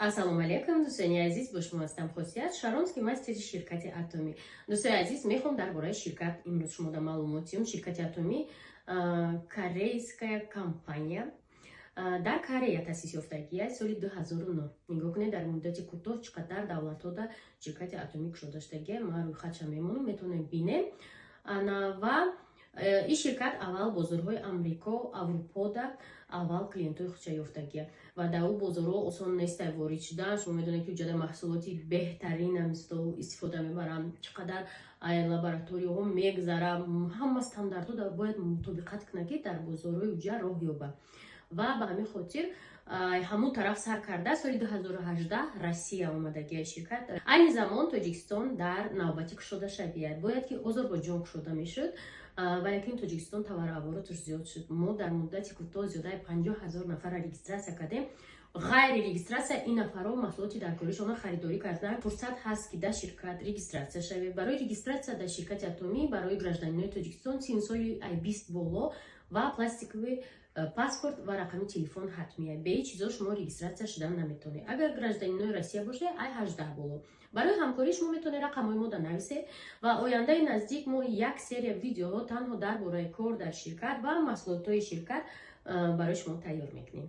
Ассалому алайкум, дӯстони азиз, бо шумо ҳастам Хосият Шаронский, мастери ширкати Атомӣ. Дӯстони азиз, мехоҳам дар бораи ширкат имрӯз шумода маълумот диҳам. Ширкати Атомӣ корейская компания, дар Корея таъсис ёфтагия соли 2009. Нигоҳ кунед, дар муддати кӯтоҳ чӣ қадар давлатҳода ширкати Атомӣ кушода шудагия. Ман рӯйхатша мемонам, метавонем бинем. Ва ин ширкат аввал бозорҳои Амрико, Аврупода аввал клиентҳои худша ёфтагия ва дар ӯ бозорҳо осон нестай ворид шудан. Шумо медонед, ки уҷада маҳсулоти беҳтарина мисол истифода мебаранд, чӣ қадар лабораторияҳо мегзара, ҳама стандартҳо бояд мутобиқат кунад, ки дар бозорҳои уҷа роҳ ёбад. Ва ба ҳамин хотир ҳамун тараф сар карда, соли 2018 Россия омадагия ширкат. Айни замон Тоҷикистон дар навбати кушода шавият. Бояд ки Озарбойҷон кушода мешуд, валекин Тоҷикистон товарообороташ зиёд шуд. Мо дар муддати кӯтоҳ зиёдаи 50 000 нафарра регистрация кардем. Ғайри регистрация ин нафарҳо маҳсулоти даркоришонро харидорӣ кардан. Фурсат ҳаст, ки дар ширкат регистрация шавед. Барои регистрация дар ширкати Атомӣ барои гражданинои Тоҷикистон синни соли ай 20 боло ва пластиковый паспорт ва рақами телефон ҳатмия. Бе ҳеҷ чизо шумо регистрация шудан наметавонед. Агар гражданинои Россия бошед, ай 18 боло. Барои ҳамкорӣ шумо метавонед рақамҳои мода нависед ва ояндаи наздик мо як серия видеоҳо танҳо дар бораи кор дар ширкат ва маҳсулотҳои ширкат барои шумо тайёр мекунем.